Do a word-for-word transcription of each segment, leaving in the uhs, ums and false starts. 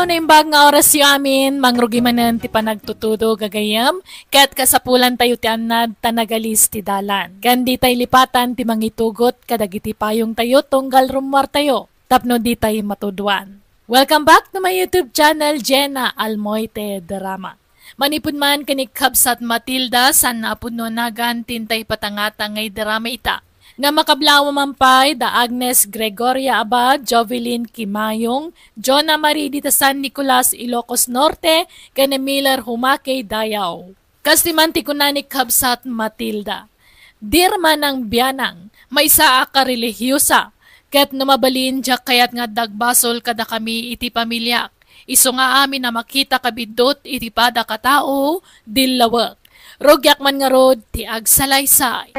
Naimbag nga orasyo amin, mangrugi manen ti panagtutudo, gagayyem, ket kasapulantayo ti annad ta nagalis ti dalan. Ken ditay lipatan ti mangitugot kadagiti payongtayo tunggal rummuartayo tapno ditay matuduan. Welcome back to my YouTube channel, Jenna Almoite Drama. Manipud man ken ni Kabsat Matilda, saan a pudno a nagan ti intay patangata nga idrama ita. Nga makablawa man pay da Agnes Gregoria Abad, Jovelyn Kimayong, Jonah Marie Dita San Nicolas, Ilocos Norte, ken ni Miller Humake, Dayao. Kas ti man ti kuna ni Kabsat Matilda, "Dir manang bianang, maysa a karelihiyosa, ket no mabalin, diak kayat nga adda agbasol kadakami iti pamiliak. Isu nga amin a makita kabiddut iti padak a tao, dillawek. Rugiak man ngarud ti agsalaysay."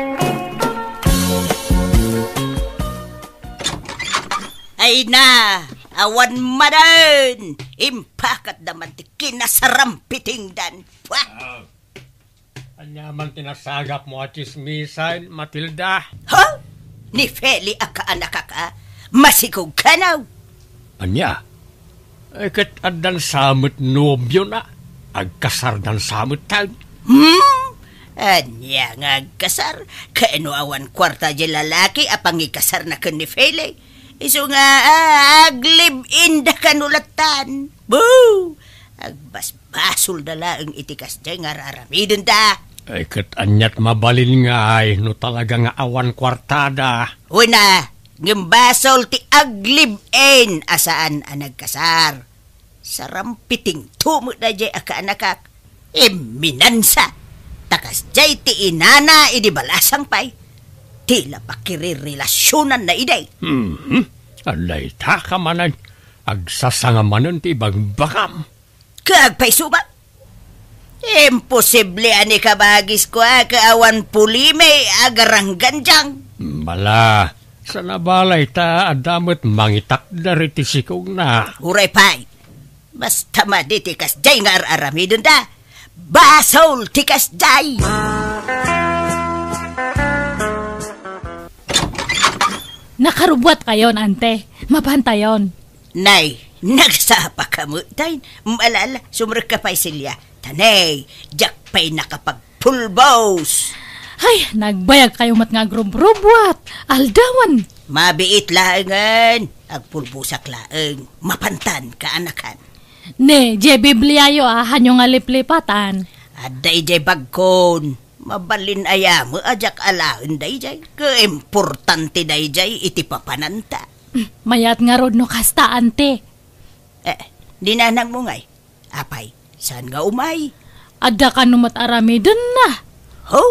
Ay na, awan manen! Impakatda man ti kinasarampitingdan. Pua! Ah, ania man ti nasagapmo a tsismisan, Matilda? Ha? Ni Feli a kaanakak a? Masikog kanaw? Ania? Eh, ket addan sa met nobiona? Agkasardan sa met tayo? Hmm? Ania nga agkasar? Kano awan kuarta di lalaki a pangikasarna ken ni Feli? Isu nga, ah, aglive-in da kano lattan. Boo! Agbasbasolda laeng iti kasdiay nga ar-aramidenda. Ay, ket aniat mabalin ngay no talaga nga awan kuartada? Wen a, ngem basol ti aglive-in a saan a nagkasar. Sarampitingto met daydiay a kaanakak. Imminansa. Ta kasdiay ti inana idi balasang pay. Ti la pakirirelasionanna idi. Mhm. Dayta ka manen. Agsasanga manen ti ibagbagam. Kaagpayso man. Imposible a ni kabagisko a kaawan pulimi a garanggandiang. Bala, saan a bala ita adda met mangitakder iti sikogna. Uray pay. Basta madi ti kasdiay nga ar-aramidenda. Basol ti kasdiay! Nakarubuat kayon, ante. Mapantayon. Nay, nagsapa ka met, tay. Malala, sumrek ka pay, Celia. Tanay, diak pay nakapagpulbos. Ay, nagbayag kayo met nga agrubrubuat. Aldawan. Mabiit laengen. Agpulbosak laeng. Mapantan, kaanakan. Ne, diay Bibliayo a, hanyo nga liplipatan. Adda idiay bagkon. Mabalin aya met a diak alaen daydiay. Kaimportante daydiay iti papananta. Mayat ngarud no kasta, ante. Eh, ni nanangmo ngay? Apay, saan nga umay? Adda kano met aramidenna. Ho,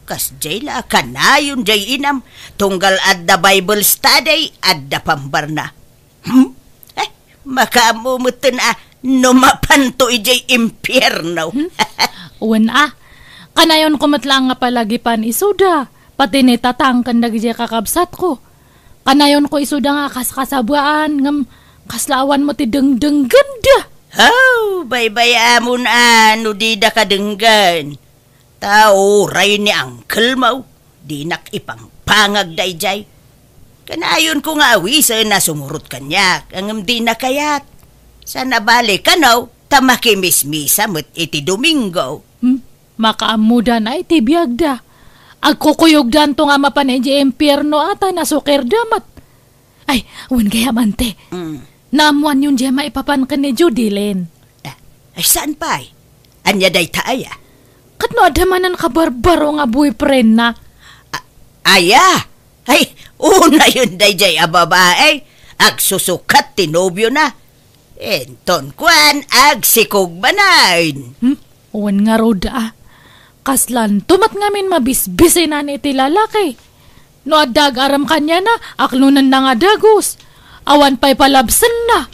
kasdiay la, kanayon diay inam. Tunggal adda Bible study, adda pambarna. Hmm? Eh, makaammo metten a no mapanto idiay impierno. Hmm? Wen a, kanayonko met laeng nga palagipan isuda, pati ni tatang ken dagidiay kakabsatko. Kanayonko isuda nga kaskasabaan, ngem kasla awan met ti dengdenggenda. Haw, baybay-amon a no dida kadenggen. Ta uray ni uncle mo, dinak ipangpangag daydiay. Kanayonko nga awisen a sumurot kaniak, ngem dina kayat. Saan a bale kano, ta makimismisa met iti Domingo. Hmm? Makaammodan ay ti biagda. Agkukuyogdanto nga mapan idiay impierno a ta nasukirda met. Ay, wen gayam, ante. Mm. Naammoanyon diay maipapan ken ni Judilyn? Ah, ay, saan pay? Ania dayta aya? Ket no adda manen kabarbaro nga boyfriendna? A-, aya? Ay, unayon daydiay a babae. Agsusukat ti nobiona. Inton kuan, agsikog manen. Hmm? Wen ngarud a. Kaslanto met ngamin mabisbisinan iti lalaki. No adda agarem kaniana, aklonenna nga dagus. Awan pay palabsenna.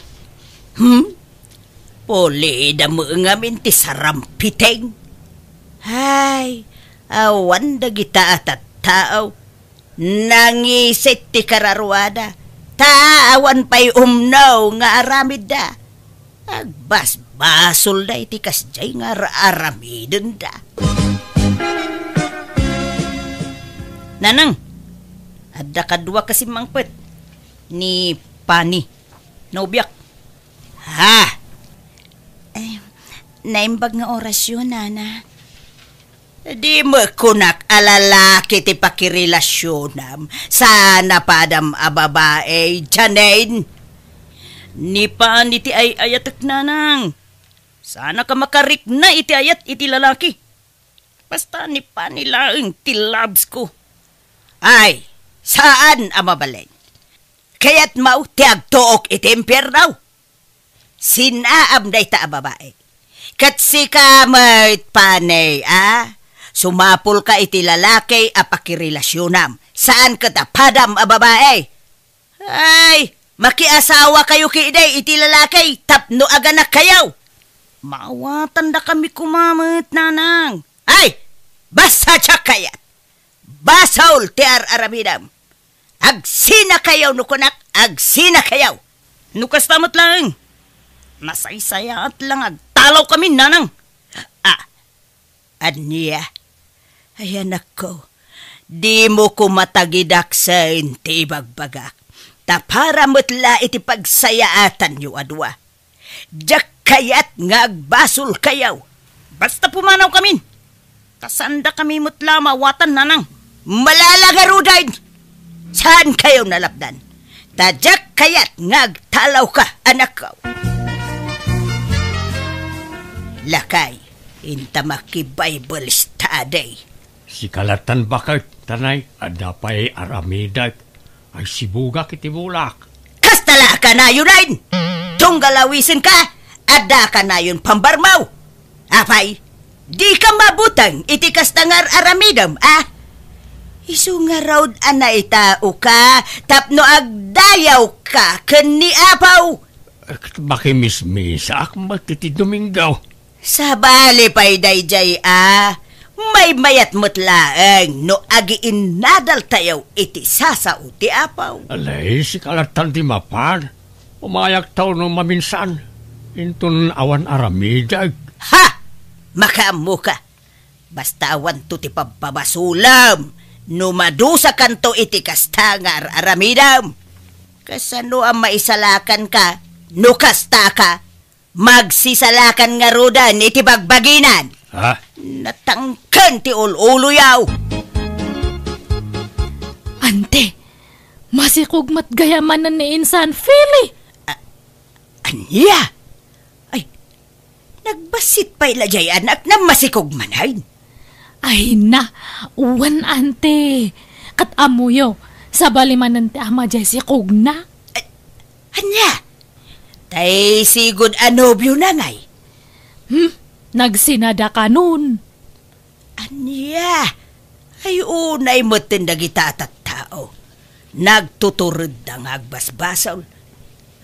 Hmm? Pulida met ngamin ti sarampiteng. Ay, awan dagita a tattao. Nangisit ti kararuada, ta awan pay umno nga aramidda. Agbasbasolda iti kasdiay nga ar-, aramidenda. Nanang, adda kadua ka simmangpet ni Pani, nobiak. Ha? Naimbag nga orasyo, Nana. Di met kunak a lalaki ti pakirelasionam. Saan a padam a babae, Janine. Ni Pani ti ay-ayatek, Nanang. Saan a ka makarikna iti ayat iti lalaki. Basta ni Pani laeng ti labsko. Ay, saan a mabalin. Kayatmo ti agtuok iti impierno? Sinaam dayta a babae. Ket sika met, Pani, a? Sumapulka iti lalaki a pakirelasionam. Saan ket a padam a babae. Ay, makiasawakayo ketdi iti lalaki tapno aganakkayo. Maawatandakami koma met, Nanang. Ay, basta diak kayat. Basol ti ar-aramidem. Agsinakayo no kunak, agsinakayo. No kasta met laeng, nasaysayaat la nga agtalawkami, Nanang. Ah, ania? Ay, anakko, dimo koma tagidaksen ti ibagbagak. Ta para met la iti pagsayaatanyo a dua. Diak kayat nga agbasolkayo. Basta pumanawkamin. Ta saandakami met la maawatan, Nanang. Malala ngaruden! Saankayo nalapdan. Ta diak kayat nga agtalawka, anakko. Lakay, inta maki-Bible study. Sika lattan baket, Tanay, adda pay aramidek. Ay, sibugak iti bulak. Kasta la a kanayon, Ain! Tunggal awisenka, adda kanayon pambarmaw. Apay, dika mabuteng iti kasta nga ar-aramidem, a? Isu ngarud a naitaoka tapno agdayawka ken ni Apo. Ket makimismisaak met iti Domingo. Sabali pay daydiay a, maymayat met laeng no agiinnadaltayo iti sasao ti Apo. Alay, sika lattan ti mapan. Umayakto no maminsan. Inton awan aramidek. Ha! Makaammoka. Basta awanto ti pabpabasolem no madusakanto iti kasta nga ar-aramidem. Kasano a maisalakanka no kastaka? Magsisalakan ngaruden iti bagbaginan. Ha? Natangken ti ul-uloyo. Ante, masikog met gayam ni Insan Feli. A-, ania? Ay, nagbassit pay la jay anak na masikog manen. Ay na, wen, ante. Ket ammoyo, sabali manen ti ama jay sikogna. A-, ania? Tay sigud a nobiona ngay? Hmm, nagsinada kanon. Ania? Ay, unay metten dagita a tattao. Nagtuturedda nga agbasbasol.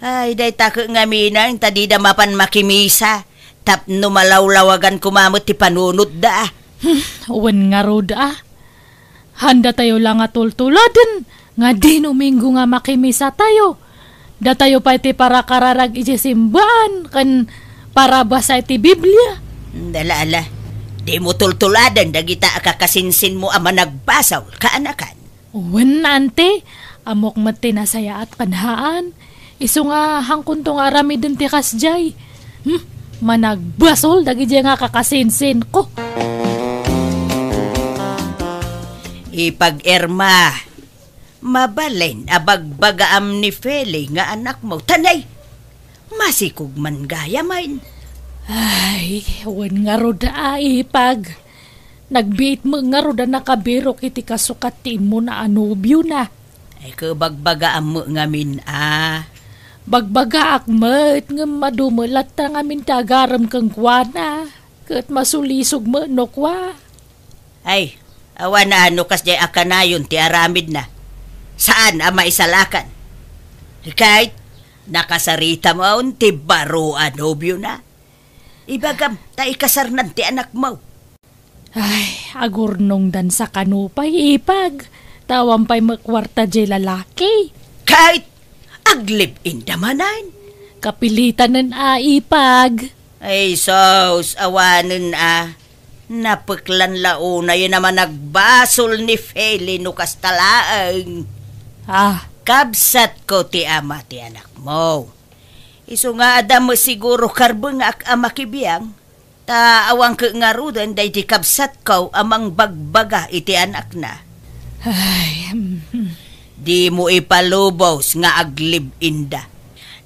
Ay, dayta ket ngamin a, ta dida mapan makimisa, tapno malawlawagan koma met ti panunotda. Hmm, wen ngarud a. Haandatayo la nga tultuladen nga di Domingo nga makimisatayo. Datayo pay ti parakararag idiay simbaan ken parabasa iti Biblia. Ala, ala. Dimo tultuladen dagita a kakasinsinmo a managbasol, kaanakan. Wen, ante, ammok met ti nasayaat ken haan. Isu nga haankonto nga aramiden ti kasdiay. Hmm, managbasol dagidiay nga kakasinsinko. Ipag-Irma, mabalin a bagbagaam ni Feli nga anakmo. Tanay, masikog man gayam. Ay, wen ngarud a, ipag. Nagbiit met ngarud a nakabirok iti kasukat ti immuna a nobiona. Ay, ket bagbagaam met ngamin a. Bagbagaak met, ngem adu met latta ngamin ti agarem kenkuana. Ket masulisog met no kua. Ay, awan a no kasdiay a kanayon ti aramidna. Saan a maisalakan. Ket nakasaritam ti baro a nobiona. Ibagam ta ikasarnan ti anakmo. Ay, agurnongdan sa kano pay, ipag. Ta awan pay met kuarta diay lalaki. Ket aglive-inda manen. Kapilitanen a, ipag. Ay, sus, awanen a. Napeklan la unayen a managbasol ni Feli no kasta laeng. Ah. Kabsatko ti ama ti anakmo. Isu nga adda met siguro karbengak a makibiang. Ta awan ket ngaruden daydi kabsatko a mangbagbaga iti anakna. Ay, mm. Dimo ipalubos nga aglib-inda.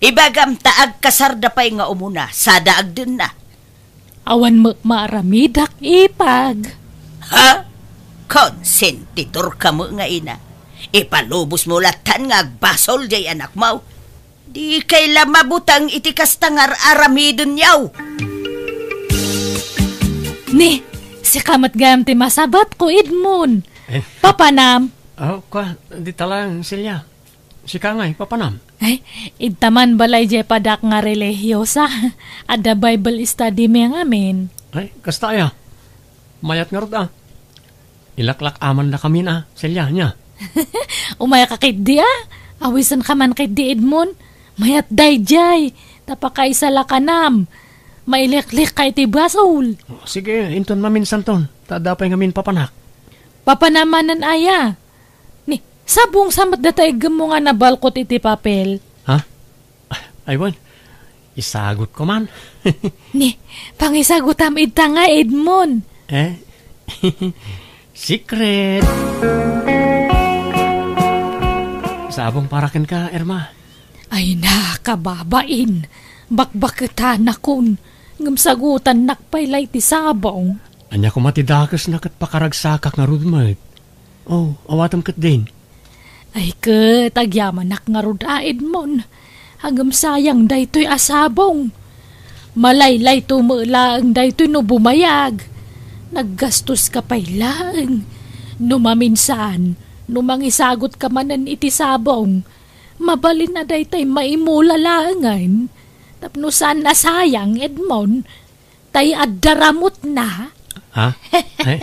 Ibagam ta agkasarda pay nga umuna, sada agdenna. Awan met maaramidak, ipag. Ha? Konsentidor ka met nga ina. Ipalubos mo latan nga agbasol jay anakmo. Dikay la mabuteng iti kasta nga ar-aramidenyo. Ni, sika met gayam ti masabatko, Edmond. Eh. Papanam. Oh, kwa, di talang, Celia. Sika ngay, papanam? Ay, idta man balay jay padak nga relihiyosa. Adda Bible study mi ngamin. Ay, kasta aya. Mayat ngarud a. Ilaklak-aman da kamin a, Celia, nia? Umay ka ketdi a. Awisan ka man ketdi, Edmond. Mayat dayjay. Ta pakaisala kanam. Mailiklik ka iti basol. Oh, sige, inton maminsanton. Ta adda pay ngamin papanak. Papanam manen aya. Ni, sabong sa met data iggemmo nga nabalkot iti papel. Ha? Ay, wen. Isagutko man. Ni, pangisagutam idta nga, Edmond. Eh? Secret. Sabong para kenka, Irma. Ay na, kababain. Bakbaketanakon. Ngem sagutannak pay la iti sabong. Ania koma ti dakesna ket pakaragsakak ngarud met? Oh, awatem ketdin. Ay ket, agyamanak ngarud a, Edmond. Ngem sayang daytoy a sabong. Malaylayto met laeng daytoy no bumayag. Naggastoska pay laeng. No maminsan, no mangisagutka manen iti sabong, mabalin a daytay maimula laengen. Tapno saan a sayang, Edmond. Tay adda ramutna. Ha? Ay,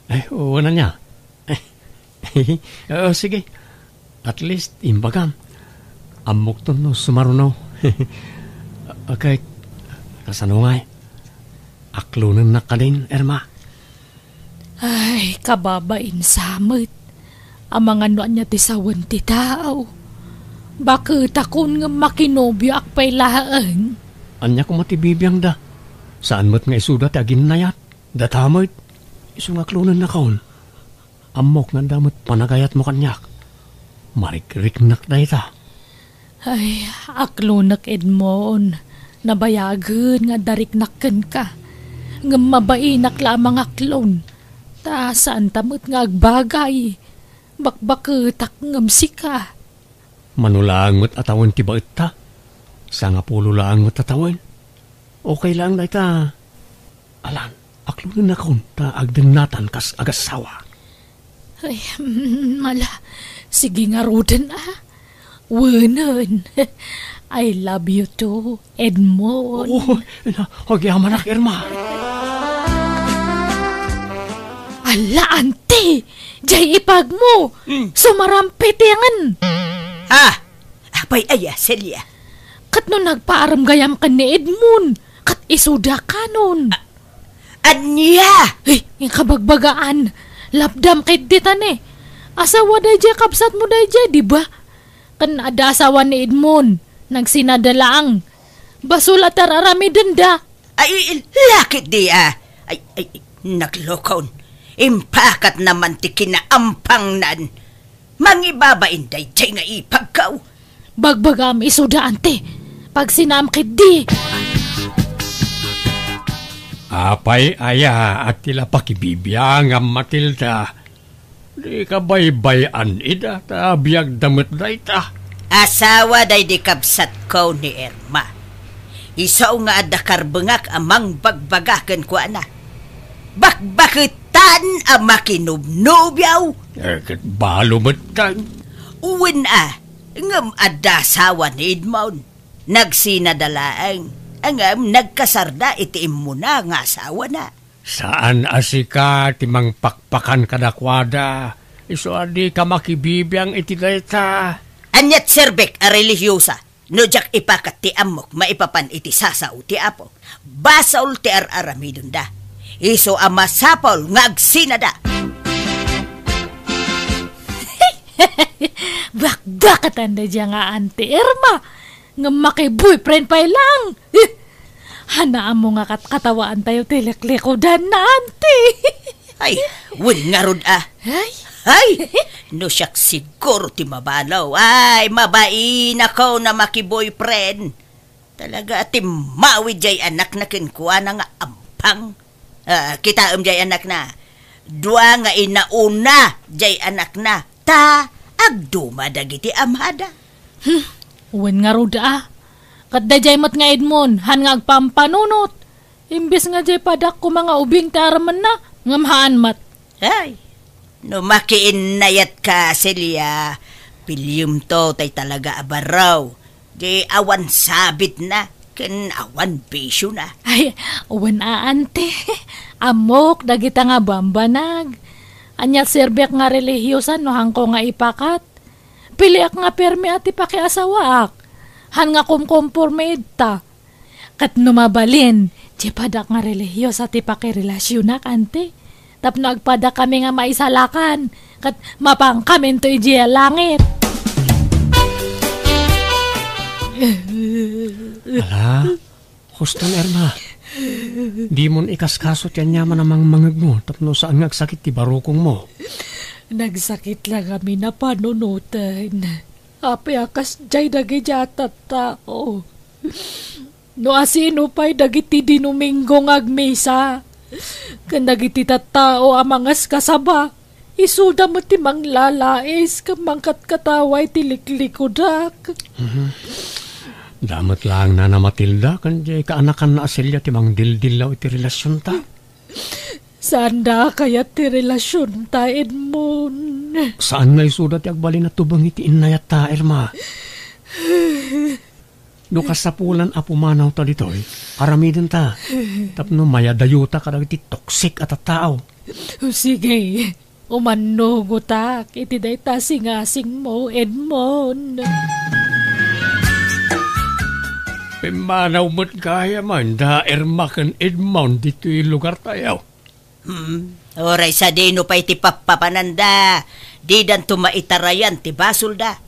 ay, wen ania? Oh, sige. At least, imbagam. Ammokton no sumaruno. Okay, kasano ngay? Aklonennak kadin, Irma? Ay, kababain sa met. Amangan no ania ti sawen ti tao. Baketakon ngem makinobioak pay laeng. Ania koma ti bibiangda? Saan met nga isuda ti aginnayat? Data met. Isu nga aklonennakon. Ammok nga adda met panagayatmo kaniak. Marikriknak dayta. Ay, aklonek, Edmond. Nabayagen nga adda riknak kenka. Ngem mabainak la a mangaklon. Ta saanta met nga agbagay. Bakbaketak ngem sika. Mano laeng met a tawen ti baetta? Sangapulo laeng met a tawen. Okay laeng dayta. Alan, aklonennakon ta agdennatan kas agassawa. Ay, mm, mala, sige ngaruden a. Wenen. I love you too, Edmond. Oo, na, agyamanak, Irma. Ala, ante! Jay ipagmo! Hmm. Sumarampitengen! Ha? Apay aya, Celia? Ket no nagpaarem gayam ken ni Edmond, ket isuda kanon. A-, ania? Ay, inkabagbagaan. Lapdam ket ditane. Asawa dayjay kabsatmo dayjay, di ba? Ken adda asawa ni Edmond. Nagsinada laeng. Basol a tar-aramidenda. Ay, lakit di, ah. Ay, ay, naglokon. Impakatna man ti kinaampangnan. Mangibabain dayjay nga ipagkaw. Bagbagam isuda, ante. Pagsinaam ketdi. Apay aya a ti la pakibibiangam, Matilda? Di ka baybay-an ida, ta biagda met dayta. Asawa daydi kabsatko ni Irma. Isu nga adda karbengak a mangbagbaga kenkuana. Bakbaketan a makinubnubyaw. Eh, ket balo met kan. Wen a, ngem adda asawa ni Edmond. Nagsinada laeng, ngem nagkasarda iti immuna nga asawana. Saan a sika ti mangpakpakan kadakuada, isu a dika makibibiang iti dayta. Aniat serbek a relihiosa, no diak ipakat ti ammok maipapan iti sasao ti Apo. Basol ti ar-aramidenda. Isu a masapul nga agsinada. Bakbakatan daydiay nga Auntie Irma. Ngem makiboyfriend pay laeng. Eh, Haan a ammo nga katkatawaantayo ti liklikudanna, anti. Ay, wen ngarud a. Ay. Ay, no siak siguro ti mabalo. Ay, mabainako na maki-boyfriend. Talaga a timmawid jay anakna kenkuana nga ampang. Ah, kitaem jay anakna. Dua nga inauna jay anakna. Ta, agduma dagiti amada. Hmm, wen ngarud a. Ket dayjay met nga Edmond, haan nga agpampanunot. Imbes nga jay padak koma nga ubing ti armenna, ngem haan met. Ay, no makiinnayatka, Celia, piliem to tay talaga a barraw. Di awan sabitna, ken awan bisiona. Ay, wen a, ante. Ammok dagita nga bambanag. Ania serbiak nga relihiyosa no haanko nga ipakat? Piliak nga permi a ti pakiasawaak. Haan nga kumkomporme ita. Ket no mabalin, di padak nga relihiyosa ti pakirelasionak, anti. Tapno agpadakami nga maisalakan, ket mapankaminto idiay langit. Ala, huston, Irma. Dimon ikaskaso ti aniaman a mangmangegmo tapno saan nga agsakit ti barukongmo. Nagsakit la ngamin a panunoten. Apay a kasdiay dagiti a tattao? No asino pay dagiti Dinuminggo nga agmisa, ken dagiti tattao a mangaskasaba, isuda met ti manglalais ken mangkatkatawa iti liklikudak. Mhm. Daan met laeng Nana Matilda ken diay kaanakanna a Celia ti mangdildillaw iti relasionta. Saanda a kayat ti relasionta, Edmond. Saan nga isuda ti agbalin a tubeng iti innayatta, Irma. No kasapulan a pumanawta ditoy, aramidenta. Tapno mayadayota kadagiti toxic a tattao. O sige, umannugotak iti dayta singasingmo, Edmond. Pimmanaw met gayam da Irma ken Edmond ditoy lugartayo. Hmm, uray sadino pay ti pappapananda, didanto maitarayan ti basolda.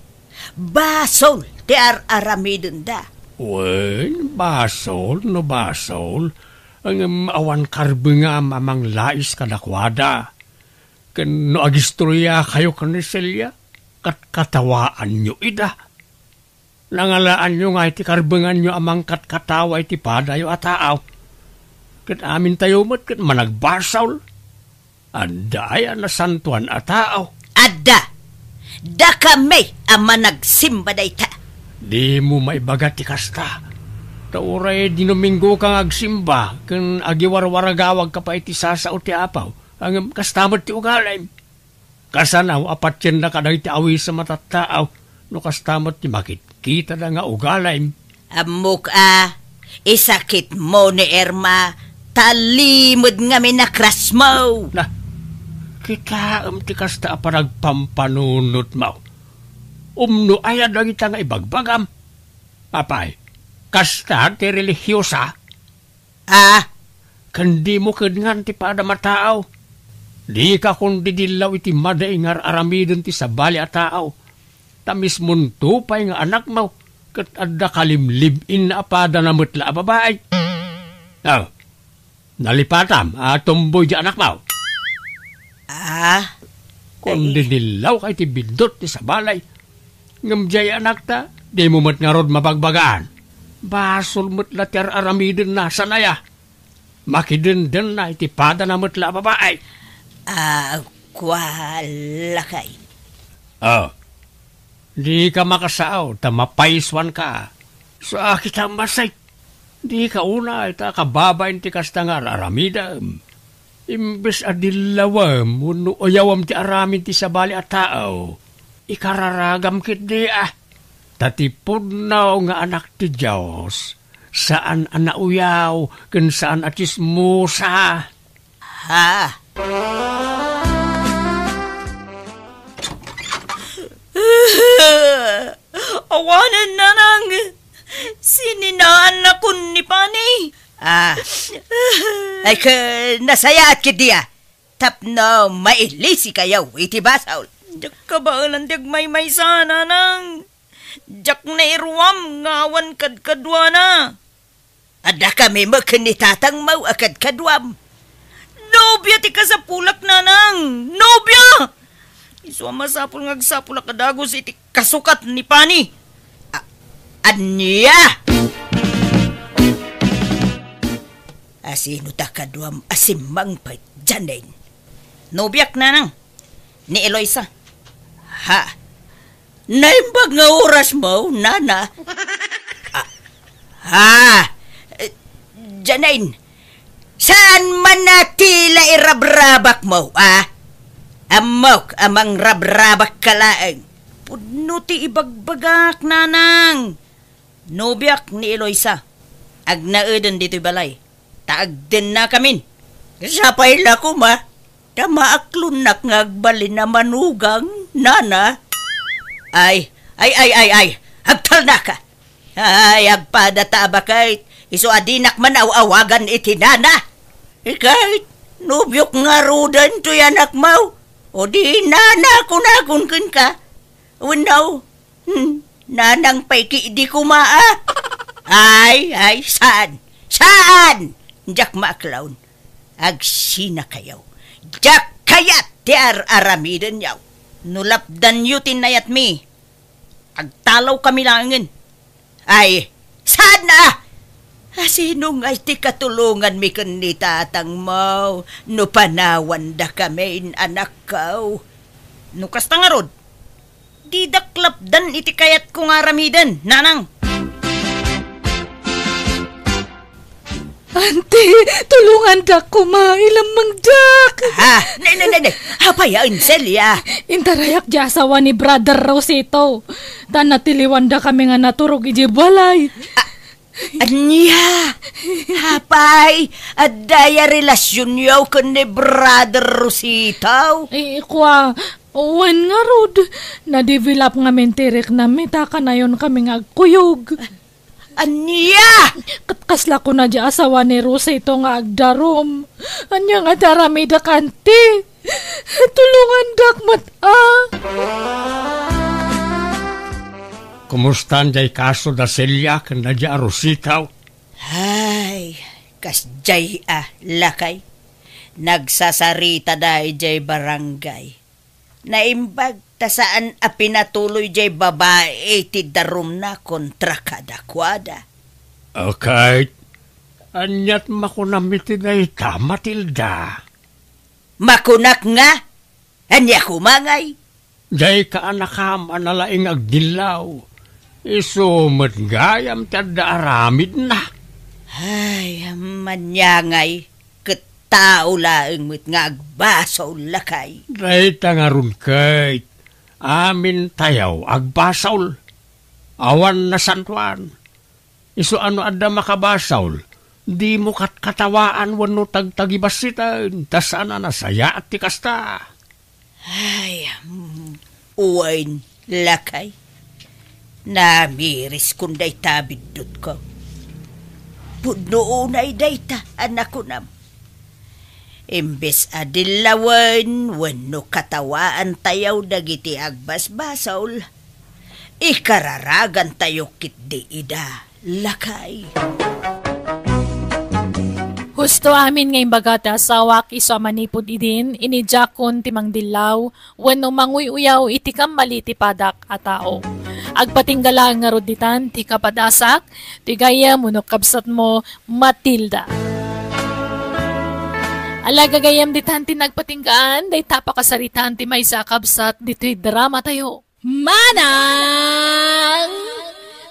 Basol ti ar-aramidenda. Wen, basol no basol, ngem awan karbengam a manglais kadakuada. Ken no agistoriakayo ken ni Celia, katkatawaanyo ida. Nangalaanyo nga iti karbenganyo a mangkatkatawa iti padayo a taaw. Ket amintayo met ket managbasol. Adda aya nasantoan a taaw? Adda! Dakami a managsimba dayta. Dimo maibaga ti kasta. Ta uray Dinuminggoka nga agsimba ken agiwarwaragawagka pay iti sasao ti Apo, ngem kasta met ti ugalim. Kasano a patienna kadagiti awisem a tattaaw no kasta met ti makitkitada nga ugalim? Ammok a, isakitmo ni Irma, ta limed ngamin a crushmo. Na, kitaem ti kasta a panagpampanunotmo. Umno aya dagita nga ibagbagam? Apay, kasta ti relihiyosa? Ah, ken dimo kenngan ti padam a taaw. Dika kundidillaw iti madi nga ar-aramiden ti sabali a taaw. Ta mismonto pay nga anakmo, ket adda kalimlib-inna a padana met la a babai. Ah, nalipatam a tumboy di anakmo. Ah, kundidillaw kay ti biddut ti sabali. Ngem diay anakta, dimo met ngarud mabagbagaan. Basol met la ti ar-aramidenna, saan aya? Makidendenna iti padana met la a babai. Ah, kua, lakay. Ah, dika makasao ta mapaysuanka. Sakit a masay. Dika unay ta kababain ti kasta nga ar-aramidem. Imbes a dillawem wenno uyawem ti aramid ti sabali a tao, ikararagam ketdi a. Ta ti pudno nga anak ti Dios, saan a nauyaw ken saan a tsismosa. Ha? Awanen, nanang! Sininaannakon ni Pani. Ah. Ay, ka, nasayaat ketdi a. Tapno mailisikayo iti basol. Diak kabaelan ti agmaymaysa, nanang. Diak nairuam nga awan kadkaduana. Adda kami met ken ni tatangmo a kadkaduam. Nobia ti kasapulak, nanang! Nobia! Isu a masapul nga agsapulak a dagus iti kasukat ni Pani. A-, ania? Asino ta kaduam a simmangpet, Janine? Nobiak, nanang. Ni Eloisa. Ha? Naimbag nga orasmo, nana? Ah, ha? Eh, Janine, saan man a tila irabrabakmo, ah? Ammok a mangrabrabakka laeng. Pudno ti ibagbagak, nanang. Nobiak ni Eloisa. Agnaeden ditoy balay. Ta agdennakamin. Sapay la koma, ta maaklonnak nga agbalin a manugang, nana. Ay, ay, ay, ay, ay, agtalnaka. Ay, agpada ta a baket, isu a dinak man aw-awagan iti nana. Iket, nobiok ngaruden toy anakmo, o di nana kunakon kenka. Wenno, Hmm, nanang pay ki di kumaa. Ay, ay, saan? Saan? Diak maaklon. Agsinakayo. Diak kayat ti ar-aramidenyo. No lapdanyo ti nayatmi, agtalawkami laengen. Ay, saan na? Asino ngay ti katulonganmi ken ni tatangmo no panawandakamin, anakko? No kasta ngarud, didak lapdan iti kayatko nga aramiden, nanang. Auntie, tulongandak koma, ilammengdak. Ha? Ne, ne, ne, ne. Apay a, Celia? Intarayak di asawa ni Brother Rosito. Ta natiliwandakami nga naturog iti balay. A-, ania? Apay, adda ya relasionyo ken ni Brother Rosito? Eh, kua, wen ngarud, na-develop ngamin ti riknam ita kanayon kami nga agkuyog. Ania? Ket kasla kuna di asawa ni Rosito nga agdarum. Ania nga ti aramidek, auntie? Tulongandak met, a. Kumustan jay kaso da Celia ken da Rosito? Ay, kasjay a, lakay. Nagsasarita da idiay barangay. Naimbag ta saan a pinatuloy jay babai ti darumna kontra kadakuada. Akat, aniat makunam iti dayta, Matilda? Makunak nga, ania koma ngay? Dayta a nakam a nalaing agdillaw. Isu met gayam ti adda aramidna. Ay, ania ngay, ket tao laeng met nga agbasol, lakay. Dayta ngarud ket, amintayo agbasol. Awan nasantoan. Isu a no adda makabasol, dimo katkatawaan wenno tagtagibassiten, ta saan a nasayaat ti kasta. Ay, mm, wen, lakay. Namiriskon dayta biddutko. Pudno unay dayta a nakunam. Imbes a dillawen wenno katawaantayo dagiti agbasbasol, ikararagantayo ketdi ida, lakay. Husto amin nga imbaga ti asawak isu a manipud idin, inidiakon ti mangdillaw wenno manguy-uyaw iti kammali ti padak a tao. Agpatingga laeng ngarud ditan ti kapadasak, ti gayyem wenno kabsatmo, Matilda. Ala, gagayyem, ditan ti nagpatinggaan, dayta pakasaritaan ti maysa a kabsat ditoy drama tayo. Manang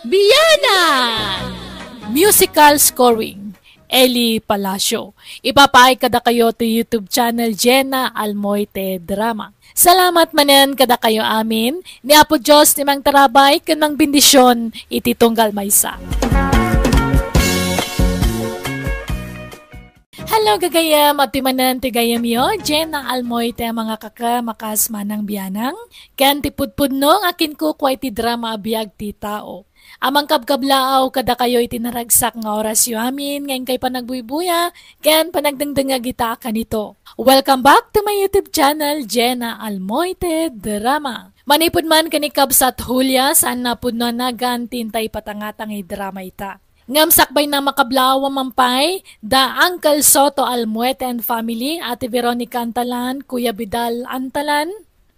Bianang! Musical scoring, Eli Palacio. Ipapaay kadakayo ti YouTube channel Jenna Almoite Drama. Salamat manen kadakayo amin. Ni Apo Dios ti mangtarabay ken mangbendisyon iti tunggal maysa. Hello, gagayyem. Adtoy manen ti gayyemyo, Jenna Almoite, mga kaka, makas Manang Bianang, ken ti pudpudno nga kinkukua iti drama a biag ti tao. A mangkabkablaaw kadakayo iti naragsak nga orasyo amin nga inkay panagbuybuya ken panagdengdengngeg ita a kanito. Welcome back to my YouTube channel, Jenna Almoite Drama. Manipud man ken ni Kabsat Julia, saan a pudno a nagan ti intay patangatang a drama ita. Ngem sakbayna, makablaawam pay da Uncle Soto Almuete and family, Ate Veronica Antalan, Kuya Vidal Antalan,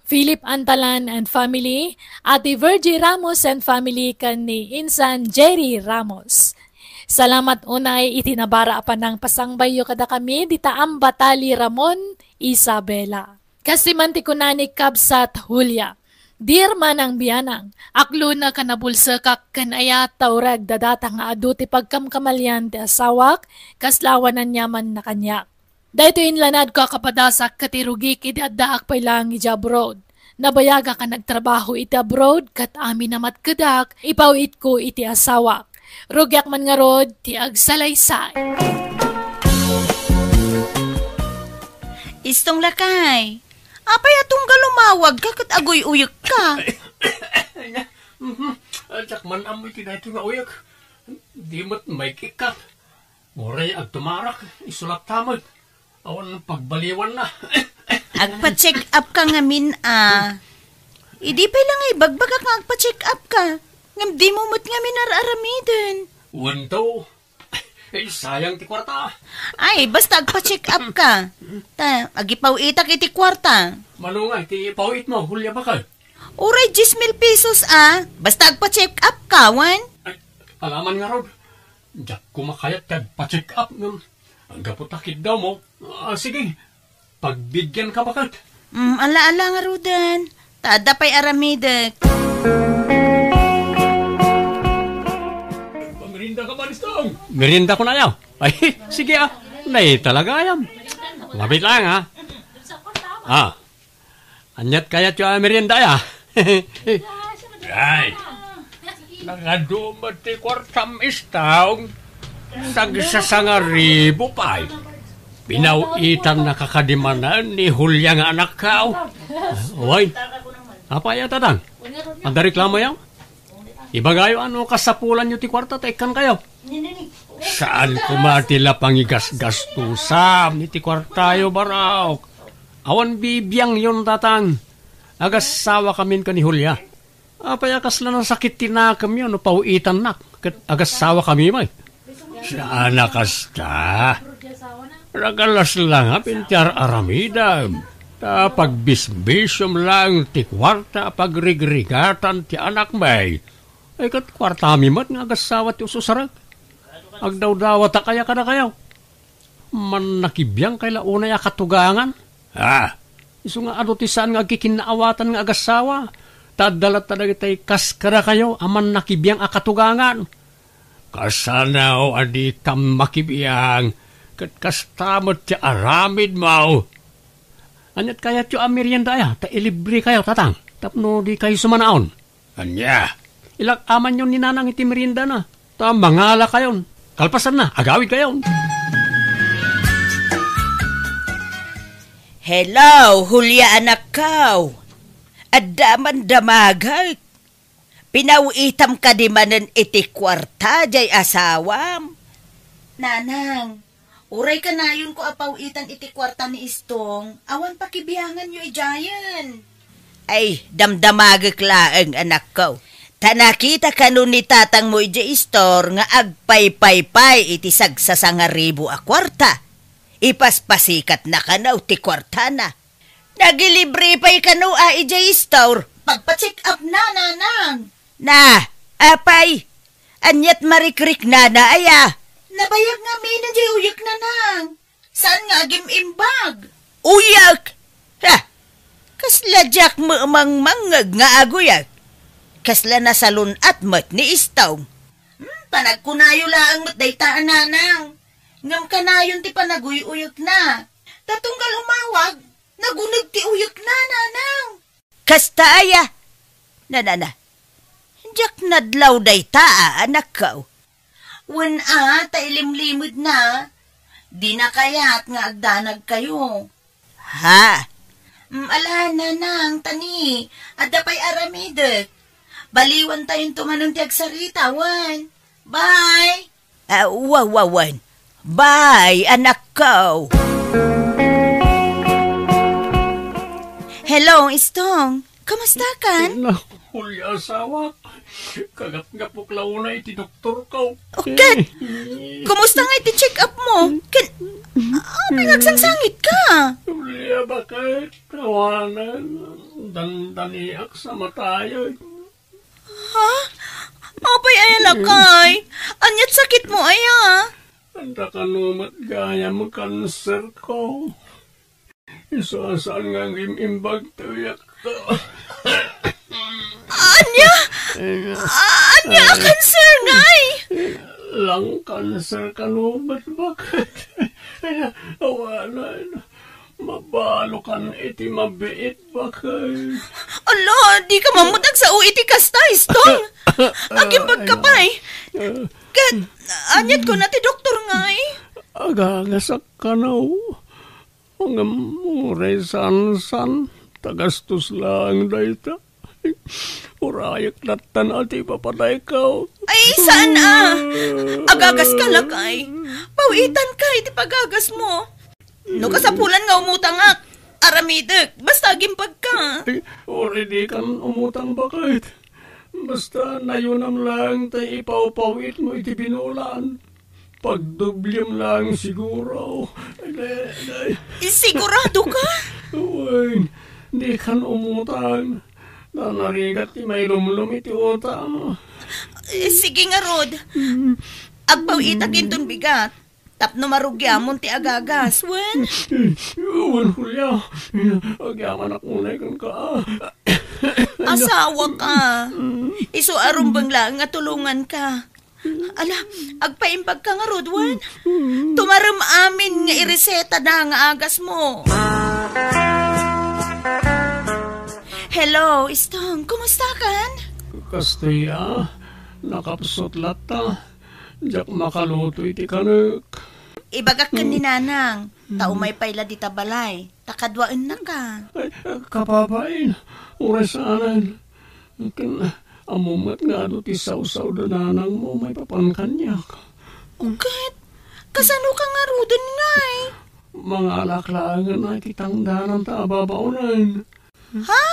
Philip Antalan and family, Ate Virgie Ramos and family, ken ni Insan Jerry Ramos. Salamat unay iti nabara a panangpasangbayyo kadakami dita Ambatali Ramon, Isabela. Kastoy man ti kuna ni Kabsat Julia, "Dear Manang Bianang, aklonek a nabulsekak ken ayat ta uray agdadata nga adu ti pagkamkamalian ti asawak, kasla awan aniamanna kaniak. Daytoy inlanadko a kapadasak ket irugik idi addaak pay laeng idiay abroad. Nabayagak a nagtrabaho iti abroad ket amin a matkedak, ipaw-itko iti asawak. Rugiak man ngarud ti agsalaysay." Istong lakay, apay a tunggal umawagka ket aguy-uyekka? Mhm. Diak man ammo iti daytoy nga uyek. Di met maikikkat. Uray agtumarak, isu latta met. Awan pagbaliwanna. Agpa-check up ka ngamin a. Idi pay la nga ibagbagak nga agpa-check up ka. Ngem dimo met ngamin ar-aramiden. Wen to. Eh, sayang ti kwarta. Ay, basta agpa-check up ka. Ta, agipaw-itak iti kwarta. Mano nga iti paw-itmo, Julia, baket? Uray dies mil pesos a. Basta agpa-check up ka, wen? Ay, alaman ngarud. Diak koma kayat ti agpa-check up ngem anggapo ta kiddawmo. Ah, sige, pagbigianka baket. Mm, ala, ala ngaruden. Ta adda pay aramidek. Merienda ka ba, Listong? Merienda ko na, ayaw. Ay, sige, ah. Nay, talaga, ayam. Mabit lang, ha? Ah. Aniat kayatyo a merienda, aya? Ay, nakaduma ti kuartam, Istong. Tagsasangaribo pay. Pinaw-itan na kakadimanan ni Julia nga anakkaw. Way, apay a, tatang? Adda reklamo yaw? Ibagayo a no kasapulanyo ti kuarta ta ikkankayo. Saan koma ti la pangigasgastusam iti kuartayo, barok. Awan bibiangyon, tatang. Agasawa kamin ken ni Julia. Apay a kasla nasakit ti nakemyo no paw-itannak ket agasawa kami met? Saan a kasta. Nagalas la nga pay ti ar-aramidem. Ta pagbisbisiom laeng ti kuarta a pagrigrigatan ti anakmi. Ay, ket kuartami met nga agasawa ti ususarek. Agdawdawatak aya kadakayo? Mannakibiangkay la unay a katugangan? Ah, isu nga adu ti saan nga agkikinnaawatan nga agasawa, ta adda latta dagitay kas kadakayo a mannakibiang a katugangan. Kasano a dikam makibiang, ket kasta met ti aramidmo. Aniat kayatyo a merienda aya, ta ilibrekayo, tatang, tapno dikayo sumanaon? Ania? Ilak-amanyon ni Nanang iti meriendana, ta mangalakayon. Kalpasanna, agawidkayon. Hello, Julia anakko. Adda man damagek. Pinaw-itam kadi manen iti kuarta jay asawam? Nanang, uray kanayonko a paw-itan iti kuarta ni Istong, awan pakibianganyo idiayen. Ay, damdamagek laeng, anakko. Ta nakita kano ni tatangmo idiay istor nga agpaypaypay iti sagsasangaribo a kuarta. Ipaspasikatna kano ti kuartana. Nagilibre pay kano a idiay istor. Pagpa-check up na, Nanang. Na, apay, aniat marikriknana aya? Nabayag ngamin a diay uyek, Nanang. Saan nga agim-imbag? Uyek? Ha! Kasla diak mangmangngeg nga aguyek. Kasla nasalun-at met ni Istong. Hmm, panagkunayo laeng met dayta a Nanang. Ngem kanayon ti panaguy-uyekna. Ta tunggal umawag, naguneg ti uyekna, Nanang. Kasta aya? Nanana, diak nadlaw dayta a anakko. Wen a, ta ilimlimedna. Dina kayat nga agdanagkayo. Ha? Mm, ala, Nanang, tani, adda pay aramidek. Baliwantayonto manen ti agsarita, wen. Bye! Ah, wa, wa, wen. Bye, anakko. Hello, Istong. Kumusta kan? Naku, Julia, asawak. Kagapgapok la unay iti doktorko. O, ket, kumusta nga iti check-up mo? Ken, apay nga agsangsangit ka? Julia, bakit? Awanen, dandaniak sa matayen. Ha? Apay aya, lakay? Ania't sakit mo aya? Anda kano met gayam kanser ko. Isu a saan nga agim-imbag ti uyakko. Ania? Ania a kanser ngay? Lung cancer kano met, bakit? Awanen, mabalokan iti mabiit, bakit? Ala, dika man met agsao iti kasta, Istong. Agimbagka pay. Ket, ania't kuna ti doktor ngay? Agagasak kano. Ngem uray saan-saan, ta gastos laeng dayta. Urayek lattan a ti papadayko. Ay, saan a? Agagas ka, lakay. Pawitan ka iti pagagas mo. No kasapulan nga umutangak, aramidek, basta agimbag ka. Ay, uray di kan umutang, bakit? Basta nayunam laeng ti ipawpawit mo iti binulan. Pagdoblem laeng siguro. Ay, ay, ay. Sigurado ka? Wen, di kan umutang. Narigat ti mailumlom iti utang. Eh, sige ngarud. Mm. Agpawitak inton bigat. Tapno marugiamon ti agagas, wen? Wen, Julia. Agyamanak unay kenka. Asawa ka. Isu a rumbeng laeng nga tulonganka. Ala, agpaimbag ka ngarud, wen? Tumarem amin nga ireseta da nga agas mo. Hello, Istong. Kumusta kan? Kasta, nakapsut latta. Diak makaluto iti kanek. Ibagak ken ni Nanang, ta umay pay la dita balay, ta kaduaennaka. Ay, kababain, uray saanen. Ken, ammom met nga adu ti sawsaw da nanangmo maipapan kaniak. Uket, kasano ka ngaruden ngay? Mangalak laengen iti tangdananta a babaonen. Ha?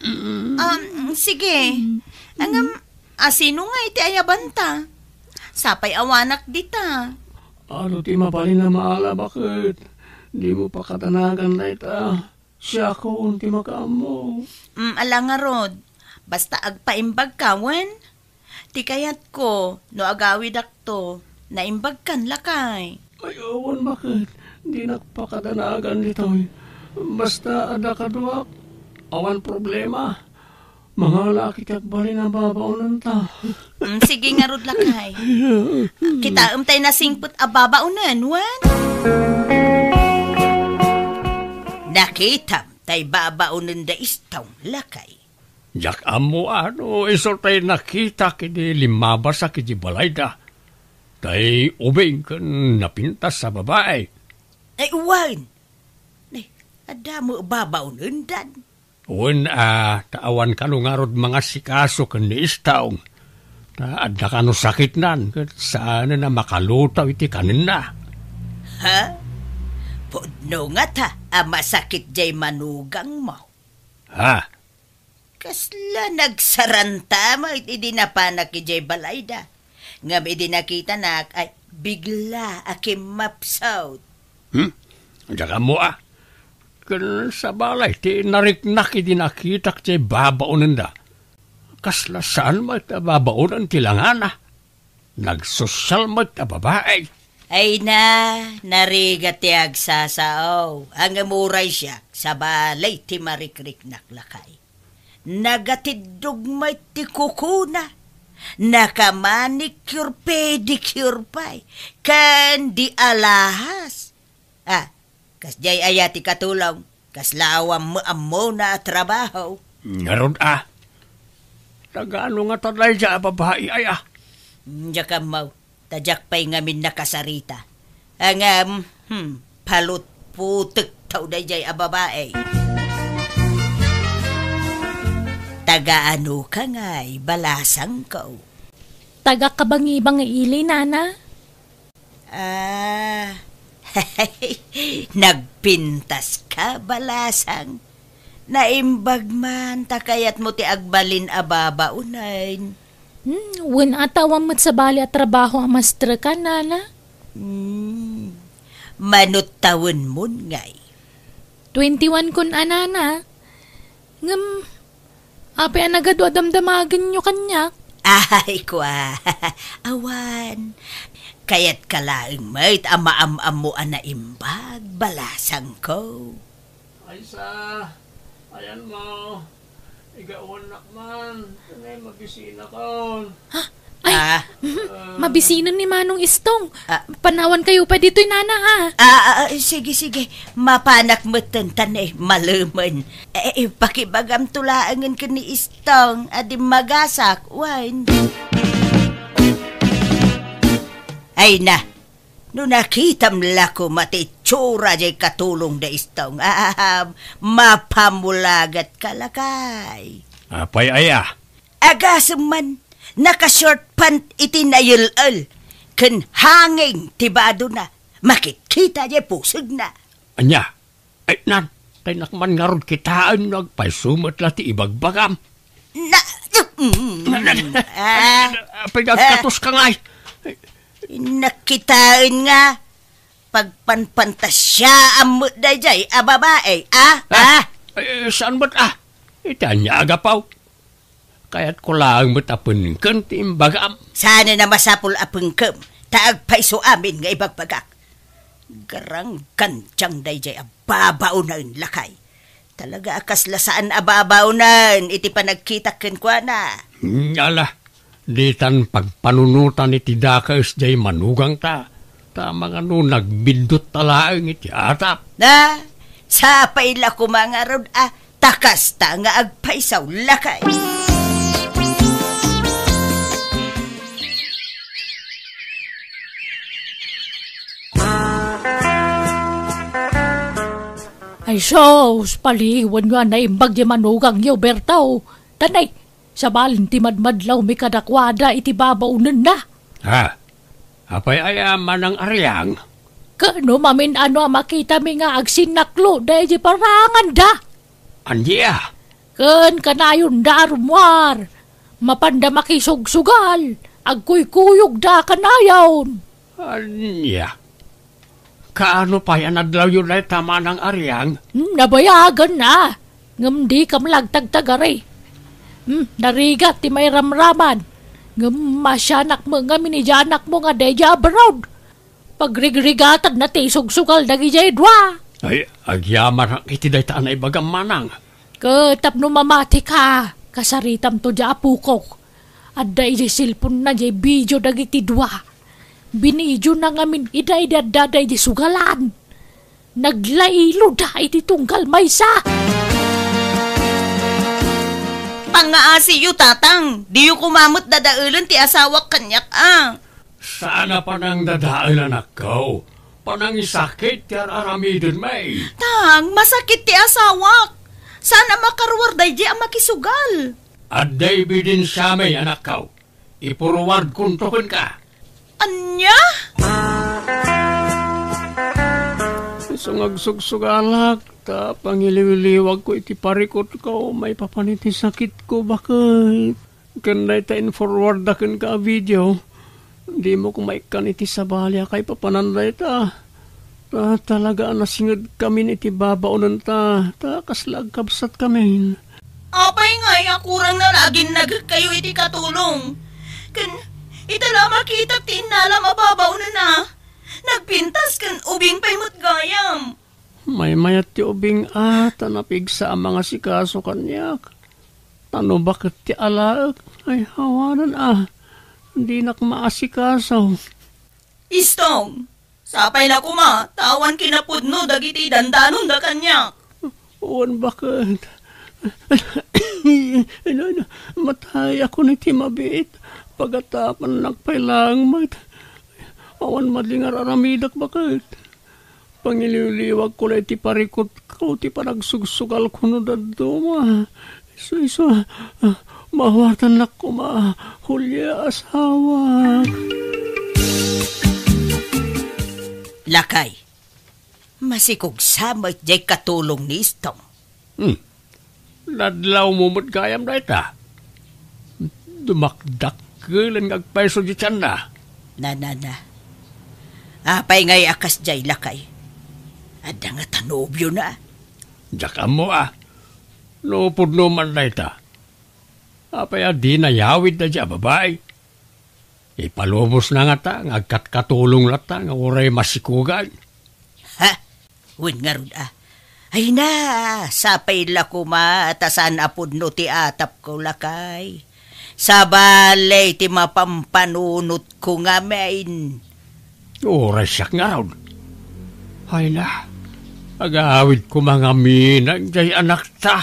Um, sige. Ngem, asino nga iti ayabanta? Sapay awanak dita. Adu ti mabalin a maala, baket? Dimo pakadanagan dayta. Siakon ti makaammo. Mm, ala ngarud. Basta agpaimbag ka, wen? Ti kayatko, no agawidakto, naimbagkan lakay. Ay, awan, baket? Dinak pakadanagan ditoy. Basta adda kaduak, awan problema. Mangalak iti agbalin a babaonenta. Mm, sige ngarud lakay. Kitaem tay nasingpet a babaonen, wen? Nakitam tay babaonen da Istong, lakay. Diak ammo a no isu tay nakitak idi limmabasak iti balayda. Tay ubing ken napintas a babai. Ay, wen. Ay, adda met babaonendan. Wen a, ta awan kano ngarud mangasikaso ken ni Istong. Ta adda kano sakitnan ket saanen a makalutaw iti kanenna. Ha? Pudno ngata a masakit jay manugangmo. Ha? Kasla nagsaranta met idi napanak idiay balayda. Ngem idi nakitanak, ay, bigla a kimmapsut. Hmm? Diak ammo a. Ken sabali ti nariknak idi nakitak ti babaonenda. Kasla saan met a babaonen ti langana. Nagsosial met a babai. Ay na, narigat ti agsasao. Ngem uray siak, sabali ti marikriknak lakay. Nagatiddog met ti kukuna. Nakamanicure, pedicure pay. Ken di alahas. Ah, kasdiay aya ti katulong? Kasla awan met ammona a trabaho. Ngarud a. Taga ano ngata daydiay a babai aya? Diak ammo. Ta diak pay ngamin nakasarita. Ngem, hmm, palutputek taw daydiay a babai. Taga ano ka ngay, balasangko? Taga Kabangibangi ili, nana. Ah, nagpintas ka, balasang. Naimbag man ta kayatmo ti agbalin a babaonen. Hmm, wen a ta awan met sabali a trabaho a maestrekan, nana? Hmm, mano tawenmon ngay? Twenty-one kon a, nana. Ngem, apay a nagadu a damdamagenyo kaniak? Ay, kua. Awan. Kayatka laeng met a maam-ammo a naimbag, balasangko. Aysa, ayanmo. Igawannak man. Anay, mabisinakon. Ha? Ay, ah, mhm. Ah. Mabisinen ni Manong Istong. Ah. Panawankayo pay ditoy, nana, ha? Ah, ah, ah, sige, sige. Mapanak metten ta ne, malemen. Eh, eh, pakibagamto laengen ken ni Istong a dimmagasak, wen. Ay na, no nakitam la koma ti itsura diay katulong da Istong, ah, mapamulagat ka, lakay. Apay aya? Agasem man, naka-short pant iti nayel-el, ken hanging ti badona, makitkita diay pusegna. Ania? Ay, nan, kaynak man ngarud kitaen no agpayso met la ti ibagbagam. Na, mm, ah, apay nga agkatoska ngay? Nakitaen nga pagpanpantasiaam met daydiay a babae, ah? Ah, ah? Ay, saan met, ah? Iti ania a gapu? Kayatko laeng met a pengken ti imbagam. Saan a masapul a pengkem, ta agpayso amin nga ibagbagak. Garanggantiang daydiay a babaonen, lakay. Talaga a kasla saan a babaonen iti panagkitak kenkuana. Ala, ditan pagpanunotan iti dakes diay manugangta. Ta mangano nagbiddut ta laeng iti atap. Na, sapay la koma ngarud a ta kasta nga agpaysaw, lakay. Ay sus, paliwanyo a naimbag diay manugangyo, Berto. Tanay, sabalin ti madmadlawmi kadakuada iti babaonenna. Ha? Apay aya, Manang Ariang? Ket no mamin-ano a makitami nga agsinnaklo daydi paranganda? Ania? Ken kanayonda a rummuar, mapanda makisugsugal, agkuykuyogda kanayon. Ania? Kaano pay a nadlawyo dayta, Manang Ariang? Hmm, nabayagan na. Ngem dikam la agtagtagari. Hmm, narigat ti mairamraman. Ngem maasianak met ngamin idiay anakmo nga daydiay abroad. Pagrigrigatanna ti isugsugal dagidiay dua. Ay, agyamanak iti dayta a naibagam, Manang. Ket tapno mamatika, kasaritamto diay apokok. Adda idiay cellphone-na diay video dagiti dua. Binidiona ngamin ida idi addada idiay sugalan. Naglailoda iti tunggal maysa. Pangngaasiyo, tatang. Diyo koma met dadaelen ti asawak kaniak, a. Saan a panangdadael, anakko. Panangisakit ti ar-aramidenmi. Tang, masakit ti asawak. Saan a makaruar daydiay a makisugal. Adda ebidensiami, anakko. Ipuruardkonto kenka. Ania? Isu nga agsugsugalak, ta pangiliwliwagko iti parikutko, maipapan iti sakitko, baket. Ken dayta in-forward da kenka a video, dimo koma ikkan iti sabali a kaipapanan dayta. Ta talaga a nasingedkamin iti babaonenta, ta kasla agkabsatkamin. Apay ngay a kurangna la aginnagekkayo iti katulong? Ken ita la a makitak ti innalam a babaonenna, nagpintas ken ubing pay met gayam. Maymayat ti ubing a, ta napigsa a mangasikaso kaniak. Ta no baket ti alaek, ay awanan a, dinak maasikaso. Istong, sapay la koma, ta awan kinapudno dagiti dandanonda kaniak. Wen baket. Ino, ino, matayakon iti mabiit. Pagatapannak pay laeng met. Awan madling ar-aramidek baket. Pangiliwliwagko la iti parikutko ti panagsugsugalko no dadduma. Isu, isu, ah, maawatannak koma, Julia, asawak. Lakay, masikogsa met diay katulong ni Istong. Hmm. Nadlawmo met gayam dayta. Dumakdakkelen nga agpayso diay tianna. Na, na, na. Apay ngay a kasdiay, lakay? Adda ngata nobiona? Diak ammo a. No pudno man dayta, apay a dina yawid daydiay a babai? Ipalubosna ngata nga agkatkatulong latta nga uray masikogan. Ha? Wen ngarud a. Ay na, sapay la koma ta saan a pudno ti atapko, lakay. Sabali ti mapampanunotko ngamin. Uray siak ngarud. Ay na, agawid koma ngamin diay anakta.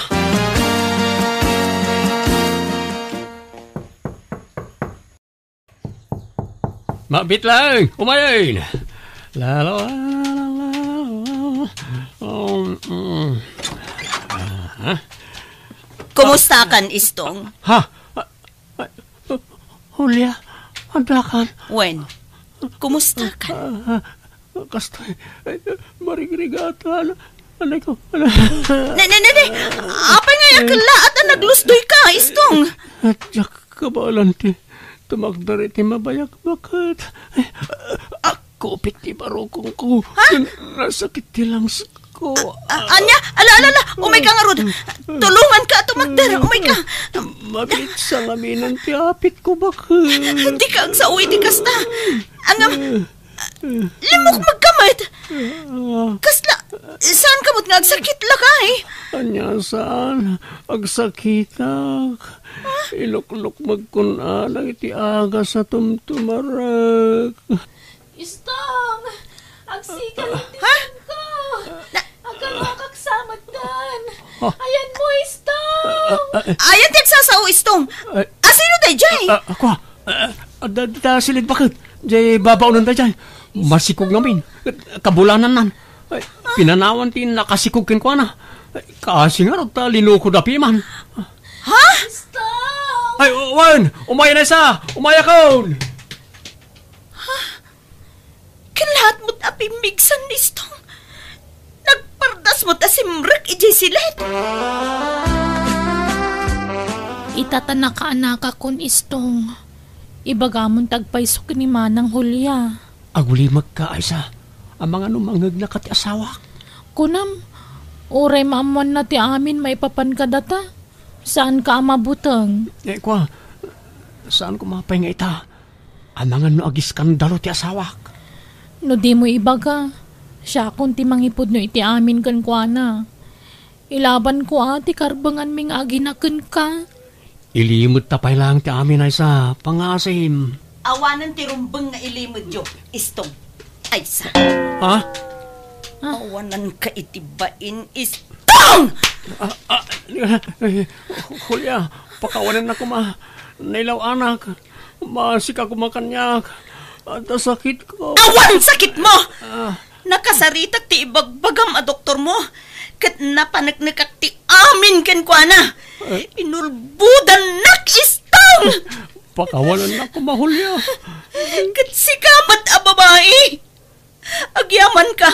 Mabit laeng, umayen. La, la, la, la, la, la. Um, mm. Aha. Kumustakan, Istong? Ha? Ah, ah, Julia, addakan? Wen, kumustakan? Ah, ah, kastoy, eh, marigrigatan. Anay ko, anay. Ne, ne, ne, ne. Apay nga aya kellaat a naglusdoyka, Istong? Diak kabaelan ti tumakder iti mabayag baket. Akkupit ti barukongko. Ha? Nasakit ti langsko. A-, a-, ania? Ala, ala, ala. Umayka ngarud. Tulonganka a tumakder. Umayka. Mabitsa ngamin ti apitko baket. Dika agsao iti kasta. Ngem, limmukmegka met. Kasla, saanka met nga agsakit, lakay? Ania saan? Agsakitak. Iluklukmegkon a dagiti agas a tumtumarek. Istong! Agsikal ti Ha? tiemko! Na- Agkangakak sa medtan! Ha? Ayanmo, Istong! Ayan ti agsasao, Istong! Ay. Asino daydiay? Ah, ako, ah, adda dita silid baket. Diay babaonan daydiay. Masikog ngamin. Kabulanannan. Ay, pinanawan ti nakasikog kenkuana. Ay, kaasi ngarud ta linukoda piman. Ha? Ay, wen, umayen a isa! Umayakon! Kellaat met a pimmigsan ni Istong. Nagpardas met a simrek idiay silet. Ita ta nakaanakakon, Istong. Ibagamon ti agpayso ken ni Manang Julia. Agulimekka, Aisa. Amangan no mangngegnaka ti asawak. Kunam, uray maammoanna ti amin maipapan kadata, saanka a mabuteng. Eh, kua, saan koma pay nga ita. Amangan no agiskandalo ti asawak. No dimo ibaga, siakon ti mangipudno iti amin kenkuana. Ilabanko a ti karbenganmi nga agina kenka. Ilimedta pay laeng ti amin, Aisa. Pangaasim. Awanen ti rumbeng nga ilimedyo, Istong. Aisa. Ha? Ah. Awananka iti bain, Istong! Ah, ah, eh, Julia, pakawanennak koma. Nailaw-anak. Maasika koma kaniak. Adda sakitko. Awan sakitmo! Ah. Nakasaritak ti ibagbagam a doktormo, ket napaneknekak ti amin kenkuana. Eh? Inulbodannak, Istong! Pakawanennak koma, Julia. Ket sika met a babai, agyamanka,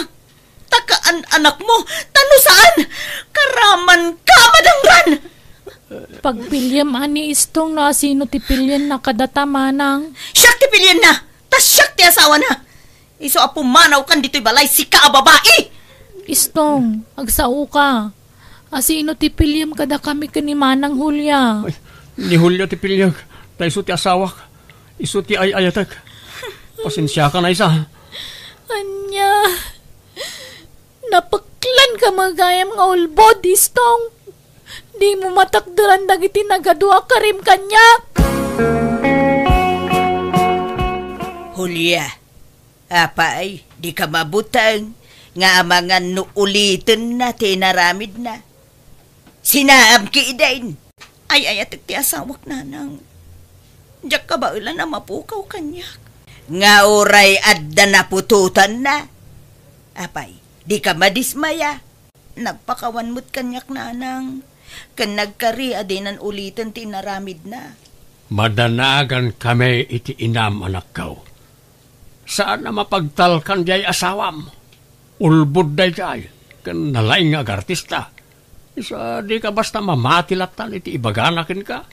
ta kaan-anakmo, ta no saan, karamanka a madangran! Pagpiliem a ni Istong no asino ti pilienna kadata, manang. Siak ti pilienna, ta siak ti asawana. Isu a pumanawkan ditoy balay, sika a babai! Istong, agsaoka. Asino ti piliem kadakami ken ni Manang Julia? Ay, ni Julia ti piliek, ta isu ti asawak. Isu ti ay-ayatek. Pasensiakan, Aisa. Ania? Napeklanka met gayam nga ulbod, Istong. Dimo matakderan dagiti nagadu a karim kaniak. Julia, apay, dika mabuteng nga amangan no ulitenna ti inaramidna? Sinaam ketdin. Ay-ayatek ti asawak, nanang. Diak kabaelan a mapukaw kaniak. Nga uray adda naputotanna. Apay, dika madismaya. Nagpakawan met kaniak, nanang, ken nagkari a dinan uliten ti inaramidna. Madanagankami iti inam, anakko. Saan a mapagtalkan diay asawam. Ulbod daydiay, ken nalaing nga agartista. Isu a dika basta mamati lattan iti ibagana kenka.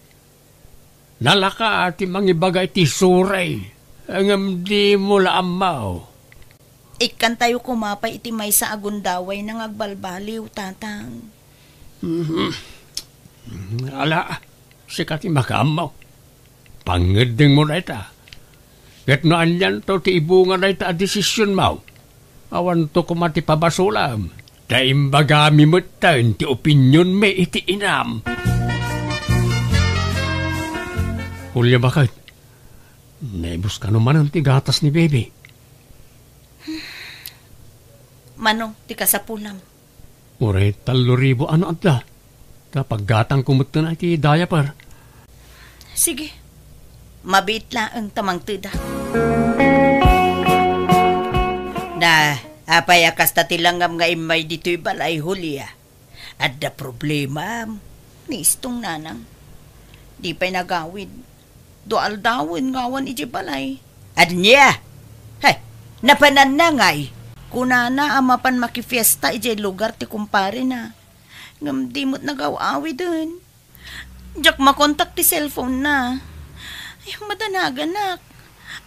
Nalaka ti mangibaga iti suray, ngem dimo la ammo. Ikkantayo koma pay iti maysa a gundawayna nga agbalbaliw, Tatang. Mhm. Ala, sika ti makaammo. Pangngeddengmo dayta. Ket no anianto ti ibunga dayta a desisionmo, awanto koma ti pabasolam. Ta imbagami metten ti opinionmi iti inam. Julia, baket? Naibus kano manen ti gatas ni Baby? Mano ti kasapulam? Uray tallo ribu a no adda. Ta paggatangko metten iti diaper. Sige. Mabiit laeng ta mangtedak. Na, apay a kasta ti langam nga immay ditoy balay, Julia? Adda problemam ni Istong, nanang. Di pay nagawid. Dua aldawen nga awan idiay balay. Ania? Hay, napananna ngay? Kunana a mapan makifiesta idiay lugar ti kumparena. Ngem di met nagaw-awiden. Diak makontak ti cellphone na. Ay, madanaganak.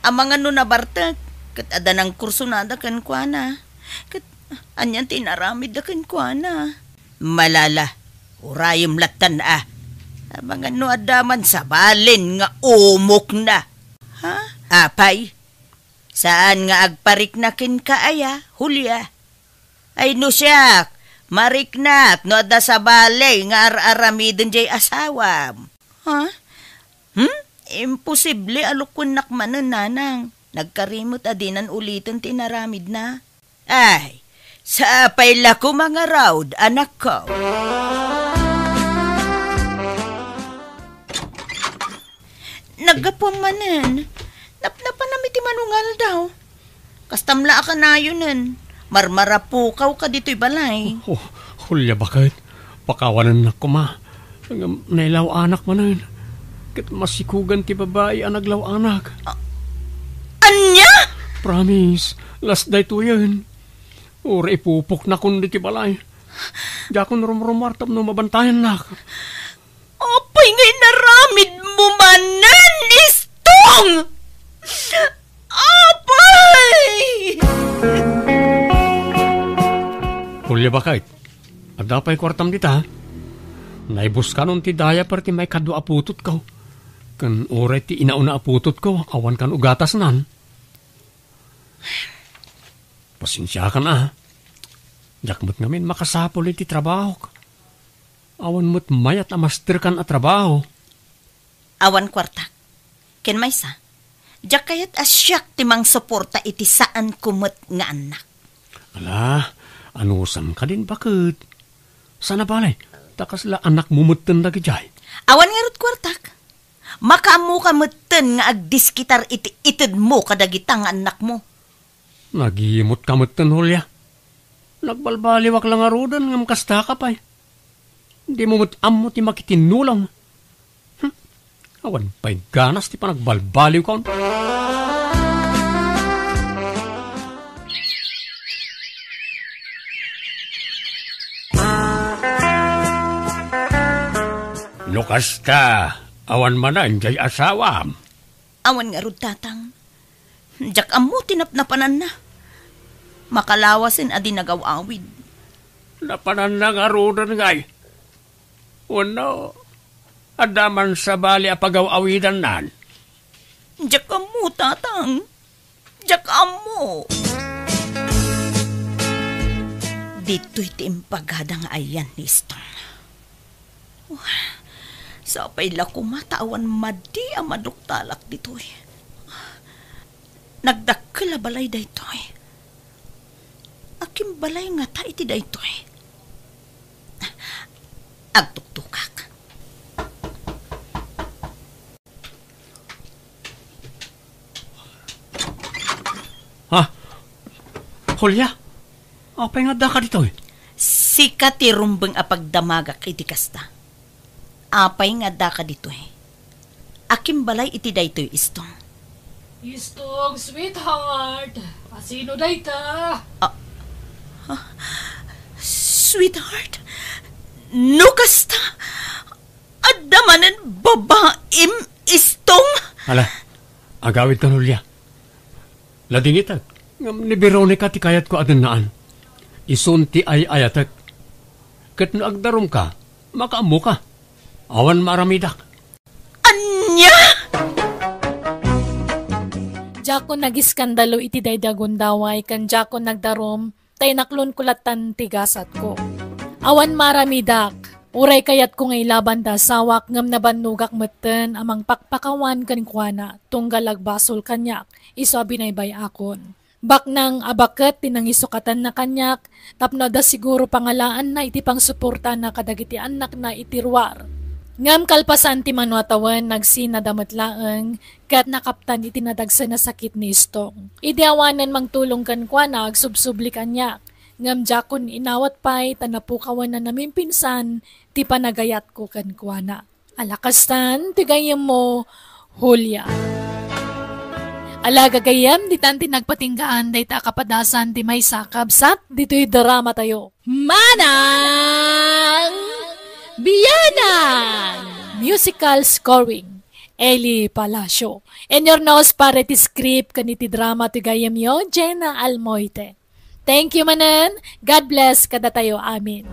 Amangan no nabartek, ket adda nangkursunada kenkuana. Ket anian ti inaramidda kenkuana? Malala, urayem lattan a. Amangan no adda man sabalen nga umokna. Ha? Apay, saan nga agparikna kenka aya, Julia? Ay no siak, mariknak no adda sabali nga ar-aramiden diay asawam. Ha? Hmm? Imposible a lukuennak manen, nanang. Nagkari met a dinan uliten ti inaramidna. Ay, sapay la koma ngarud, anakko. Naggapuam manen. Napnapanam iti mano nga aldaw. Kastam la a kanayonen. Marmarapukawka ditoy balay. Oh, Julia, baket? Pakawanennak koma. Ngem nailaw-anak manen. Ket masikogan ti babai a naglaw-anak. A-, ania? Promise, last daytoyen. Uray ipupoknakon ditoy balay. Diakon rumrumuar tapno mabantayannak. Apay nga inaramidmo manen, Istong? Apay! Julia, baket? Adda pay kuartam dita? Naibus kanon ti diaper ti maikadua a putotko. Ken uray ti inauna a putotko, awan kano gatasnan. Pasensiakan a. Diak met ngamin makasapul iti trabahok. Awan met mayat a masterkan a trabaho. Awan kuartak. Ken maysa, diak kayat a siak ti mangsuporta iti saanko met nga annak. Ala, anusam kadin, baket? Saan a bale, ta kasla anakmo metten dagidiay. Awan ngarud kuartak. Makaammoka metten nga agdiskitar iti itedmo kadagita nga annakmo. Nagimot ka metten, Julia. Nagbalbaliwak la ngaruden ngem kasta ka pay. Dimo met ammo ti makitinnulong. Hmm. Awan pay ganas ti panagbalbaliwkon. No kasta, awan manen jay asawam? Awan ngarud, Tatang. Diak ammo ti napnapananna. Makalawasen a di nagaw-awid. Napananna ngaruden ngay? Wenno, adda man sabali a pagaw-awidannan? Diak ammo, Tatang. Diak ammo. Ditoy ti imbagada nga ayan ni Istong. Sapay la koma ta awan madi a maduktalak ditoy. Nagdakkel a balay daytoy. Akin balay ngata iti daytoy? Agtuktukak. Ha? Julia? Apay nga addaka ditoy? Sika ti rumbeng a pagdamagak iti kasta. Apay nga addaka ditoy? Akin balay iti daytoy, Istong? Istong, sweetheart. Asino dayta? Ah, ah, sweetheart? No kasta, adda manen babaim, Istong? Ala, agawidkan, Julia. Ladingitek, ngem ni Veronica ti kayatko a dennaan. Isun ti ay-ayatek. Ket no agdarumka, makaammoka. Awan maaramidak. Ania? Diakon nagiskandalo iti daydi a gundaway ken diakon nagdarum, ta inaklonko lattan ti gasatko. Awan maaramidak, uray kayatko nga ilaban ti asawak ngem nabannogak metten a mangpakpakawan kenkuana tunggal agbasol kaniak, isu a binaybay-akon. Baknang a baket ti nangisukatanna kaniak tapno adda siguro pangalaanna iti pangsuportana kadagiti annakna iti ruar. Ngem kalpasan ti mano a tawen, nagsinada met laeng ket nakaptan iti nadagsen a sakit ni Istong. Idi awanen mangtulong kenkuana, agsubsubli kaniak. Ngem diakon inawat pay ta napukawan a namimpinsan ti panagayatko kenkuana. Ala kastan ti gayyemmo, Julia. Ala gagayyem, ditan ti nagpatinggaan dayta a kapadasan ti maysa a kabsat ditoy drama tayo. Manang Bianang! Musical scoring, Eli Palacio. And your nose para iti script ken iti drama ti gayyemyo, Jenna Almoite. Thank you manen. God bless kadatayo amin.